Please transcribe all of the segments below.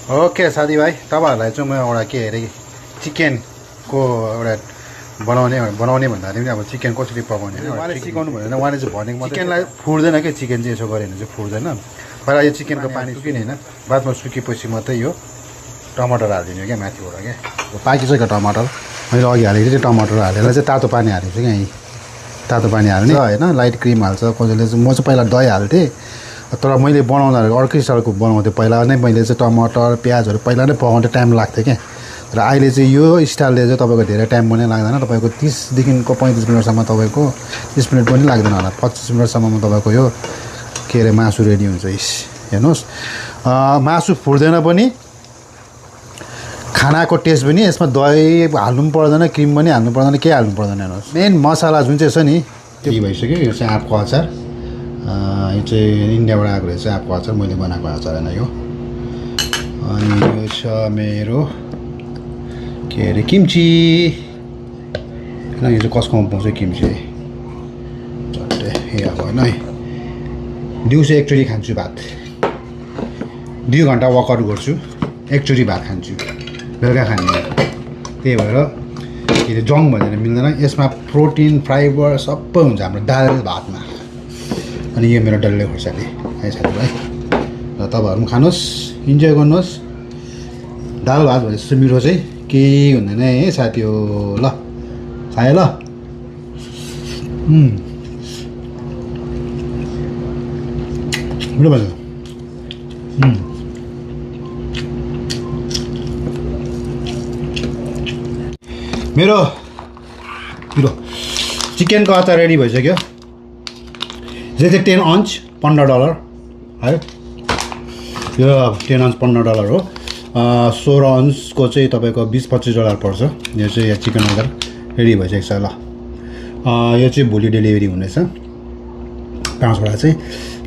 okay साथीभाइ तपाईँहरूलाई चाहिँ म एउटा के अरे चिकनको एउटा बनाउने भन्दाखेरि पनि अब चिकन कसरी पकाउने उहाँले सिकाउनु भनेर उहाँले चाहिँ भनेको चिकनलाई फुट्दैन क्या चिकन चाहिँ यसो गऱ्यो भने चाहिँ फुट्दैन पहिला यो चिकनको पानी सुकिने होइन बादमा सुकेपछि मात्रै यो टमाटर हालिदिने क्या माथिबाट क्या पाकिसक्यो टमाटर मैले अघि हालेको चाहिँ टमाटर हालेर चाहिँ तातो पानी हालेको छु क्या यहीँ तातो पानी हाल्ने होइन लाइट क्रिम हाल्छ कसैले चाहिँ म चाहिँ पहिला दही हाल्थेँ तर मैले बनाउँदा अर्कै सालको बनाउँथेँ पहिला नै मैले चाहिँ टमाटर प्याजहरू पहिला नै पकाउँदा टाइम लाग्थ्यो क्या र अहिले चाहिँ यो स्टाइलले चाहिँ तपाईँको धेरै टाइम पनि लाग्दैन तपाईँको 30देखिको 35 मिनटसम्म तपाईँको 30 मिनट पनि लाग्दैन होला 25 मिनटसम्ममा तपाईँको यो के अरे मासु रेडी हुन्छ हेर्नुहोस् मासु फुट्दैन पनि खानाको टेस्ट पनि यसमा दही हाल्नु पनि पर्दैन क्रिम पनि हाल्नु पर्दैन केही हाल्नु पर्दैन हेर्नुहोस् मेन मसला जुन चाहिँ छ नि त्यो भइसक्यो यो चाहिँ आँपको अचार यो चाहिँ इन्डियाबाट आएको रहेछ आँपको अचार मैले बनाएको अचार होइन यो अनि यो छ मेरो के अरे किम्ची होइन यो चाहिँ कसकोमा पाउँछ किम्ची झट्टै अब होइन है दिउँसो एकचोटि खान्छु भात 2 घन्टा वर्कआउट गर्छु एकचोटि भात खान्छु बेलुका खाने त्यही भएर के अरे जङ भनेर मिल्दैन यसमा प्रोटिन फाइबर सबै हुन्छ हाम्रो दाल भातमा अनि यो मेरो डल्ले खोर्सानी है साथीभाइ र तपाईँहरू पनि खानुहोस् इन्जोय गर्नुहोस् दाल भात भने जस्तो मिठो चाहिँ केही हुँदैन है साथी हो ल खायो ल मिठो भन्छ मेरो चिकनको अचार रेडी भइसक्यो यो चाहिँ 10 अन्च $15 है यो 10 अन्च $15 हो 16 अन्चको चाहिँ तपाईँको $20-25 पर्छ यो चाहिँ चिकन अचार रेडी भइसकेको छ ल यो चाहिँ भोलि डेलिभरी हुनेछ फ्रान्सबाट चाहिँ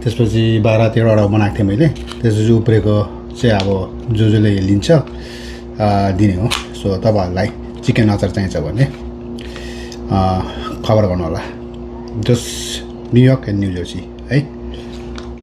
त्यसपछि 12-13 बनाएको थिएँ मैले त्यसपछि उब्रेको चाहिँ अब जसले लिन्छ दिने हो सो तपाईँहरूलाई चिकन अचार चाहिन्छ भने खबर गर्नु होला just New York and new Jersey है